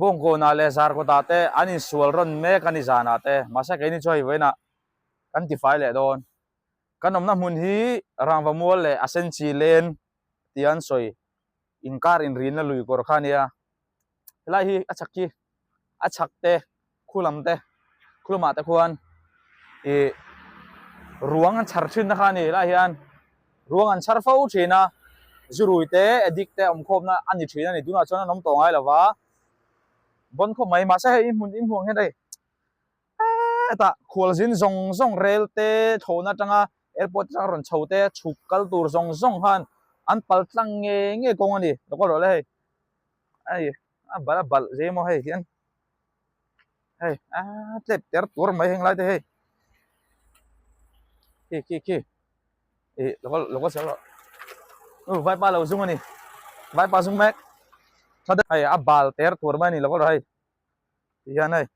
Bawngkawnah leh Zarkawtah te an insual rawn mek a ni zanah te, mahse keini chu hei vawiinah kan tifai leh dawn. Kan awmna hmun hi Rangva Mual leh a Senchi Lane tia an sawi inkar inrinna lui kawr kha a nia. Helai hi a chhak hi a chhak te khu lam te khu lamah te khuan ih ruang an chhar thin na kha a ni helaiah hian ruang an chhar fo thin a zurui te addict te awm khawmna a ni thin a ni tunah chuan an awm tawh ngai lo va bawn khawp mai mahse hei hmun in hmuh ang hian hei hetah khualzin zawng zawng rel te thlawhna atanga airport atanga rawn chho te chhuk kal tur zawng zawng khan an pal tlang nge nge kawng a ni lo kal rawh le hei hei a bal a balh zem maw hei hian hei a tlep ter tur mai heng lai te hei khi khi khi ih lo kal lo kal sel rawh u vaipa lo zung a ni vaipa zung mek hei a bal ter tur mai a ni lo kal rawh hei ti hian hei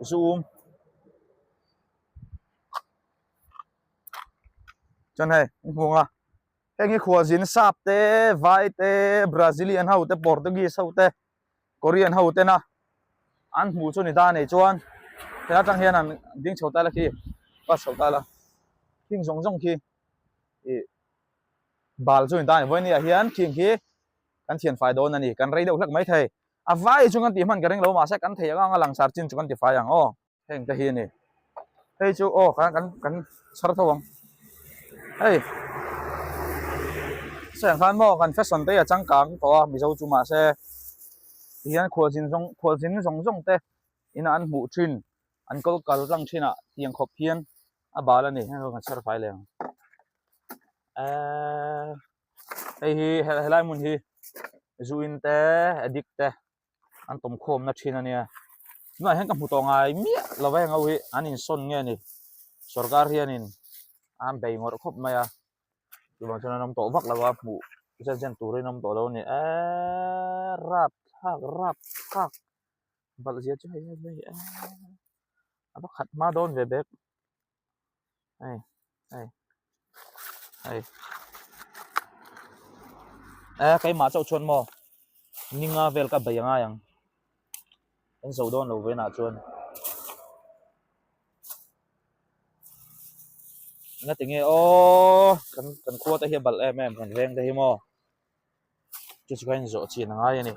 zoom chuan hei hmuh ang a heng hi khualzin sap te vai te brazilian ho te portuguese ho te korean ho tena an hmuh chu ni ta nei chuan he atang hian an ding chho ta la khi bus chho ta la khing zawng zawng khi ih bal chu ni ta a ni vawinia hian khing khi kan thian fai dawn a ni kan rei deuh hlek mai thei a vai chu kan tih hman ka ring lo mahse kan thei ang anga langsar chin chu kan ti fai ang aw. Heng te hi a ni. Hei chu aw kan kan kan chhar tho ang. Hei seng khan maw kan fashion te hi a changkang tawh a Mizo chu mahse tihian khualzin zawng khualzin zawng zawng te ina an hmuh thin an kawl kal tlang thin ah tiang khawp hian a bal a ni heng ho kan chhar fai leh ang. Eee hei hi helai hmun hi zu in te addict te. an tawm khawmna thin a nia tunah hian ka hmu tawh ngai miah lo va heng ho hi an insawn nge ni sorkar hianin an bei ngawrh khawp mai a chuvang chuan an awm tawh vak lo a hmuh zen zen turin an awm tawh lo a ni eeee rapthlak rapthlak balh zia chu hei hei eee a va khat hma dawn ve bek. Hei hei hei e keimah chauh chuan maw ninga vel ka bei angai ang kan zo dawn lo venah chuan nga tinge aw kan kan khua te hi a balh em em kan veng te hi maw chu chu kha in zawh chin angai a ni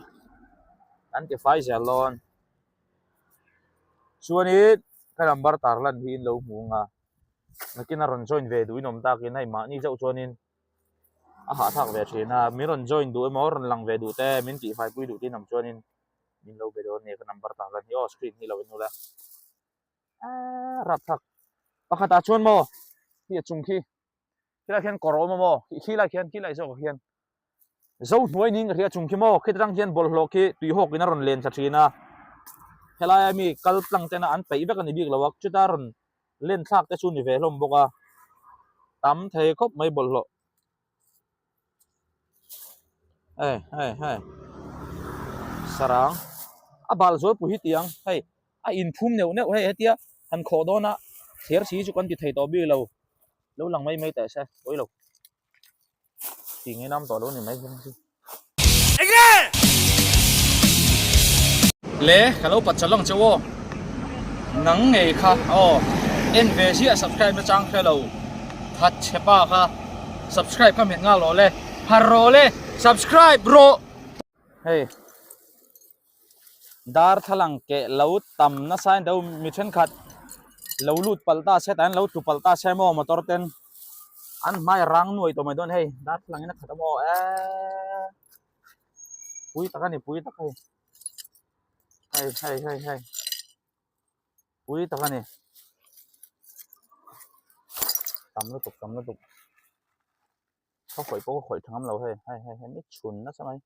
kan ti fai zel dawn. Chuanin ka number tar lan hi in lo hmu ang a, nakin a rawn join ve duh in awm takin hei mahni zauh chuanin a hahthlak ve thin a, min rawn join duh emaw rawn lang ve duh te min tihfai pui duh te in awm chuanin min lo be dawn a ni ka number tar lan hi aw screen hi lo en ula eee rapthlak pakhatah chuan maw khi a chung khi. Khilai khian kawr a awm a maw? Khilai khian khilai zawkah khian zo hnuai niin ka hria chung khi maw khit atang hian bawlhhlawh khi tui hawkin a rawn len thla thin a helaia mi kal tlang tena an peih vek a ni bik lo a chuta rawn len thlak te chu ni ve hlawm bawk a tam thei khawp mai bawlhhlawh hei hei hei sarang a bal zual pui hi tiang hei a inphum neuh neuh hei hetia han khawh dawn a thler si chu kan ti thei tawh bik lo. Lo lang mai mai teh se, pawi lo. Tih ngei nam tawh lo ni mai hian chu. Enge! Le, ka lo pat chalh ang che aw. Nang ngei kha aw. En ve ziah subscribe na chang hre lo. That che pa kha. Subscribe kha hmet nghal rawh le. Har rawh le. Subscribe rawh. Hei. Darthlalang keh lo tam nasa in deuh mi thenkhat lo lut palh ta se tah hian lo tlu palh ta se maw motor ten an hmai a rang nuai tawh mai dawn hei darthlalang in a khat a maw eeee pui tak a ni pui tak hei hei hei hei hei pui tak a ni tam lutuk tam lutuk. Ka khawih pawh ka khawih tha ngam lo hei hei hei hei mi chhun nasa mai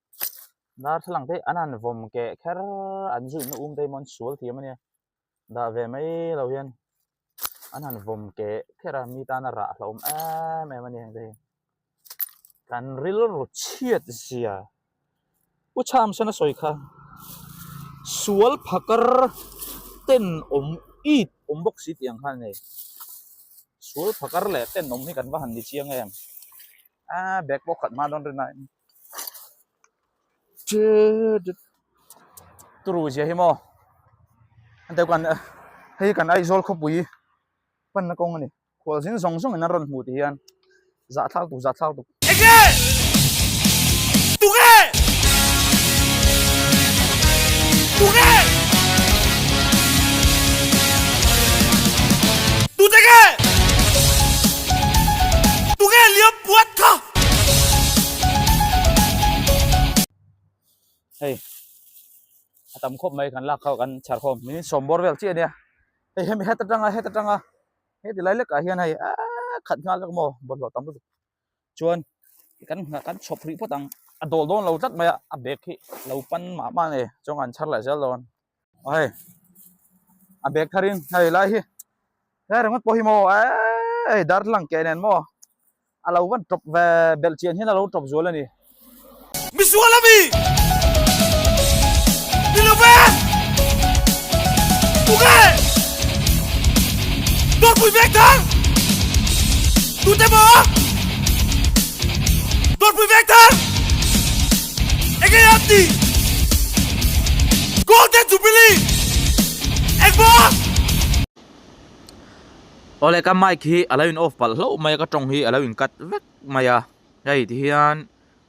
darthlalang te hi an han vawm keh kher an zuihna um te hi maw an sual thiam ania dah ve mai lo hian an han vawm keh kher a mi tana rah hlauhawm em em a ni heng te hi kan rilru chhiat zia u chham sawn a sawi kha sual phakar ten awm it awm bawk si tih ang khan a ni. Sul phakar leh tenawm hi kan va han ni chiang em a bag pawh khat hma dawn rin a. turu zia hi maw hetiang kan hei kan Aizawl khawpui panna kawng a ni khualzin zawng zawng in an rawn hmu ti hian zahthlak tuk zahthlak tuk. Enge? Tunge? Tunge? Tute nge? Tunge liam puat kha? Hei a tam khawp mai kan lak kha kan chhar khawm min sawm bawr vel chiah ania hei hemi het atanga het atanga heti lai lekah hian hei aaa khat nghal vek maw bawlhhlawh tam lutuk chuan kan kan chhawp hrih phawt ang a dawl dawn lo tlat mai a a bag hi lo pan mah mah a ni chuan an chhar leh zel dawn aw hei a bag thar in hei lai hi he ringawt pawh hi maw eee darthlalang keh nen maw a lo van tawp ve belh chian hian a lo tawp zual a ni. Misual a mi! Ni lo ve! Tunge! Dawrpui vek thar! Tute maw? Dawrpui vek thar! Enge an ti? Golden Jubilee! Engmaw? Awle ka mic hi a lo in off palh hlauh mai a ka tawng hi a lo in cut vek mai a hei ti hian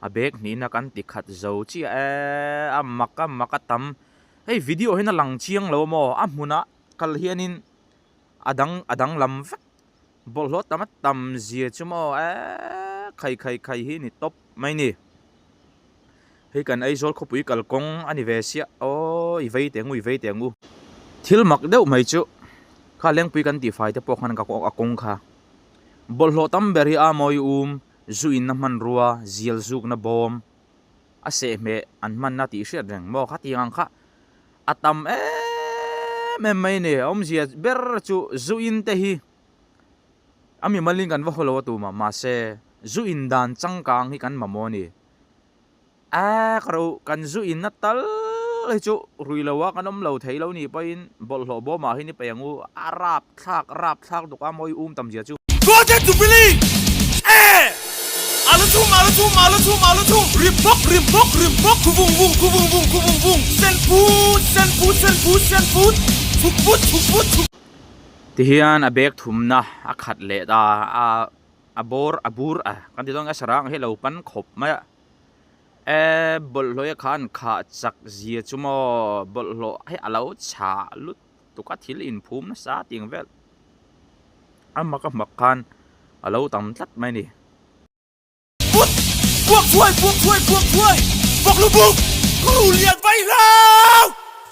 a bag hnihna kan ti khat zo chiah e a mak a mak a tam hei video hian a lang chiang lo maw a hmunah kal hianin a dang a danglam vek bawlhhlawh tam a tam zia chu maw eee khai khai khai hi ni tawp mai ni. Hei kan Aizawl khawpui kalkawng a ni ve sia aw i vei teh ang u i vei teh ang u. Thil mak deuh mai chu kha lengpui kan tihfai te pawh khan ka a kawng kha. Bawlhhlawh tam ber hi a mawi um zu inna hmanrua zial zukna bawm a sehhmeh an hmanna tih hriat reng maw khatiang ang kha a tam em em mai a ni. A awmzia ber chu zu in te hi a mimalin kan va haw lo a tumah mahse zu in dan changkang hi kan mamawh a ni. A ka ro kan zu in na tal hi chu rui lo a kan awm lo thei lo ni pawhin bawlhhlawh bawm ah hian i peih ang u a rap thlak rap thlak dawk a mawi um tam zia chu. Golden Jubilee e A lu thum a lu thum a lu thum a lu thum rim bawk rim bawk rim bawk khu vung vung khu vung vung khu vung vung sen phut sen phut sen phut sen phut chhuk phut chhuk phut chhuk Tihian a bag thumna a khat leh ta a. A bawr a bur a kan ti dawn a sarang hi a lo pan khawp mai a e bawlhhlawh khan khah chak zia chu maw bawlhhlawh hi a lo chhah lutuk a thil inphum nasa tih ang vel a mak a mak khan a lo tam tlat mai a ni. Put puak thuai puak thuai puak thuai bawk lu buk ru lian vai hlau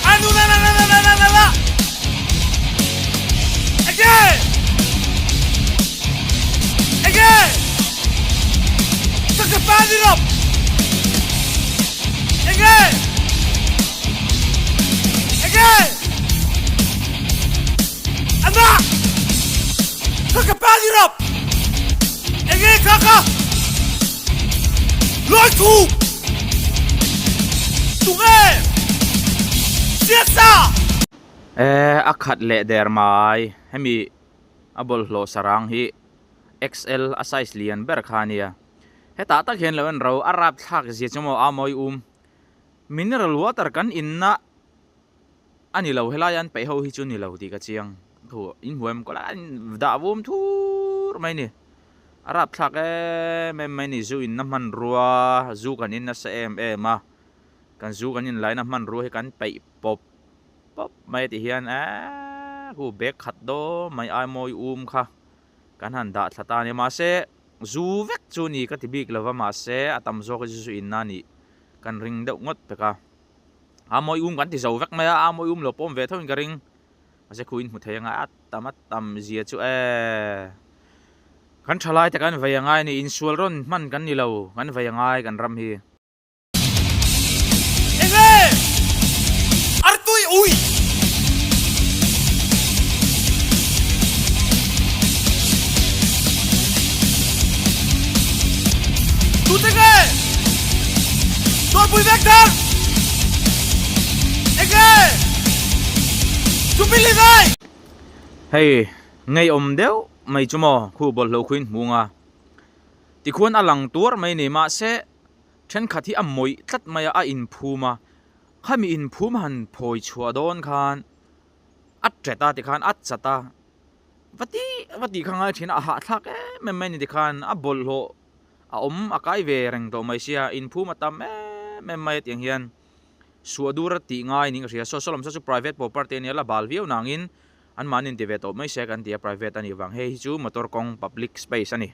a nu la la la la la la la enge enge ka ka pa ni rop enge enge ana ka ka pa ni rop enge ka ka loi thu Tunge! Siasa! Eh, a khat leh der mai. Hemi a bawlhhlawh sarang hi XL a size lian ber kha a nia. Hetah tak hian lo en ro, a rapthlak zia chu maw a mawi um. Mineral water kan inna a ni lo, helai an peih ho hi chu ni lo tih ka chiang. Thu in hmu em? Kawlai an dah vum thur mai a ni. A rapthlak em em mai a ni, zu inna hmanrua, zu kan in nasa em em a, kan zu kan inlaina hmanrua hi kan peih pawp pawp mai a ti hian eee khu bag khat dawn mai ai mawi um kha kan han dah thla ta a ni. Mahse zu vek chu ni ka ti bik lova mahse a tam zawk hi chu zu inna a nih kan ring deuh ngawt pek a. A mawi um kan ti zo vek mai a, a mawi um lo pawm ve tho in ka ring. Mahse khu in hmu thei anga a tam a tam zia chu e. Kan thalai te kan vei angai a ni, insual rawn hman kan ni lo, kan vei angai kan ram hi. Enge! Artui ui! Tute nge? Dawrpui vek thar! Enge! Chupili ngai! Hei ngeiawm deuh mai chu maw khu bawlhhlawh khuin hmung a tikhuan a lang tuar mai ni mahse thenkhat hi a mawih tlat mai a a inphum a. Khami inphum han phawi chhuah dawn khan a ṭet a tikhan a chat a, va ti va tih kha ngai ṭhin a, a hahthlak em em mai a ni tikhan a bawlhhlawh a awm a kai ve reng tawh mai sia, inphum a tam em em mai a tiang hian suah dur a tih ngai niin ka hria, saw saw lam saw chu private property a nia la bal viau nangin anmahni inti ve tawh mai se kan ti a private a nih vang hei hi chu motor kawng public space a ni.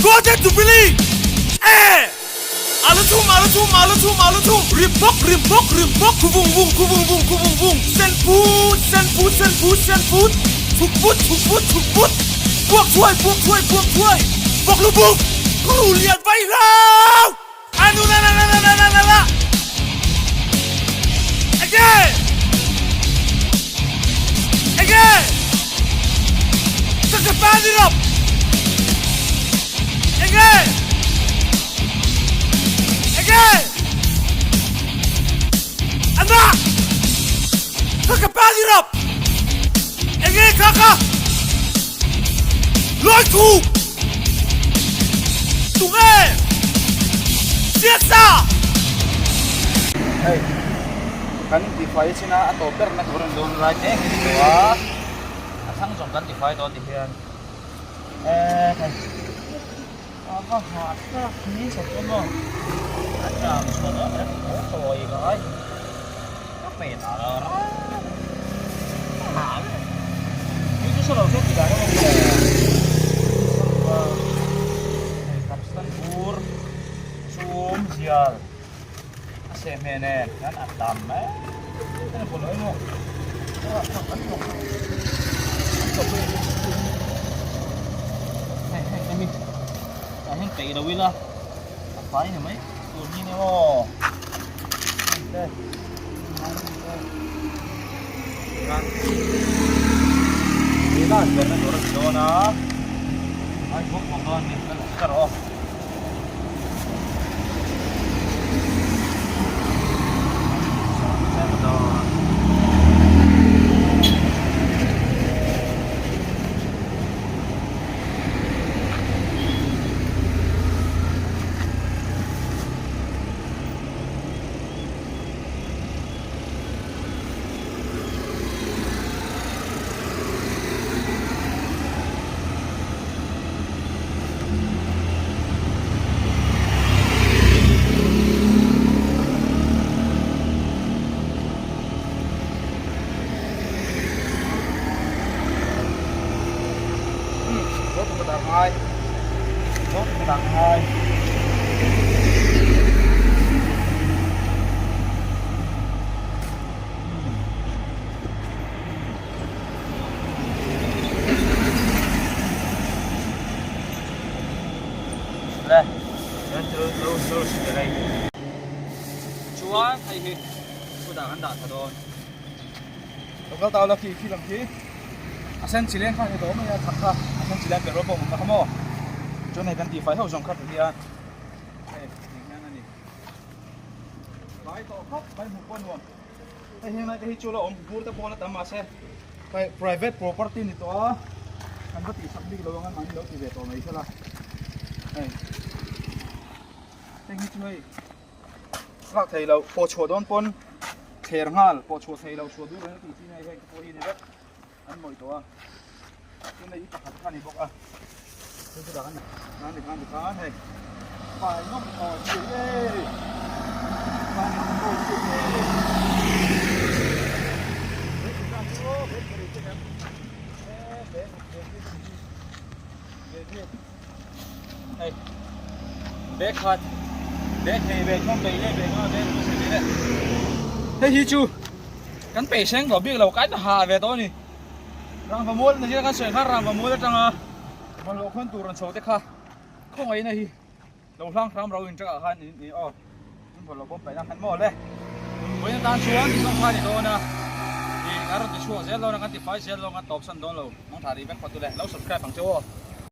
Golden Jubilee e A lu thum a lu thum a lu thum a lu thum Rim bawk rim bawk rim bawk Khu vung vung khu vung vung khu vung vung Sen put sen put sen put sen put Chhuk put chhuk put chhuk put Puak thuai puak thuai puak thuai Bawk lu buk Khu lian vai hlau A nu la la la la la la la la Enge Enge Ka ka pa ni rop Enge Enge Ana Ka ka pa ni rop Enge ka ka Loi thu Tunge Siasa Hei kan tifai chin a a tawp ber na tur an dawn lai mek hi ni tawh a a thlang zawng kan tifai dawn ti hian eh hei a va hah tak ni chawp dawn maw a tang chhuah dawn reng thaw thawi ka ngai ka pe ta lo a hah vek ni chu saw lo se ti dan a awm le hei kapstan bur chum zial a seh hmeh nen hian a tam mai a ni pawlh emaw hei hei hei tah hian peih lo ila a fai ni mai tur hi ni maw He last ber na tur a ni dawn a a bawk bawk dawn a ni ka rawh aw. Chuan hei hi kutah kan dah tha dawn. Lo kal tau la khi khi lam khi a sen chi leng kha ni tawh mai a thak kha a sen chi leng petrol pump awm na kha maw chuan hei kan tihfai ho zawng kha ti hian hei ti hian a ni fai tawh khawp mai hmuh pawh nuam hei heng lai te hi chu la awm bur te pawh la tam mahse hei private property ni tawh a kan va tihsak bik lo ang an mahni lo ti ve tawh mai sela hei heng hi chu hei. Lak thei loh pawh chhuah dawn pawn thler nghal pawh chhuah thei loh chhuah duh reng a tih chi nei heng te pawh hi a ni vek an mawih tawh a chuan hei hi pakhat kha a ni bawk a chu chu dah a ni a ni khan tikhan hei fai nawm tawh chi e fai nawm tawh chi e Hei bag khat bag hei ve thawm bei leh bag nga bag hmasa ve leh hei hi chu kan peih seng tawh bik lo kan ha ve tawh a ni rangva mual na zira kan sawi khan rangva mual atanga bawlhhlawh khawn tur rawn chho te kha khawngaihna hi lo hlang hram ro in tangah khan in in aw in bawlhhlawh bawm paihna khan maw le vawiin atan chuan tih kha a ni dawn a ih kan rawn ti chhuak zel dawn a kan ti fai zel dawn kan tawp san dawn lo mangtha rih vek phawt u le lo subscribe ang che aw.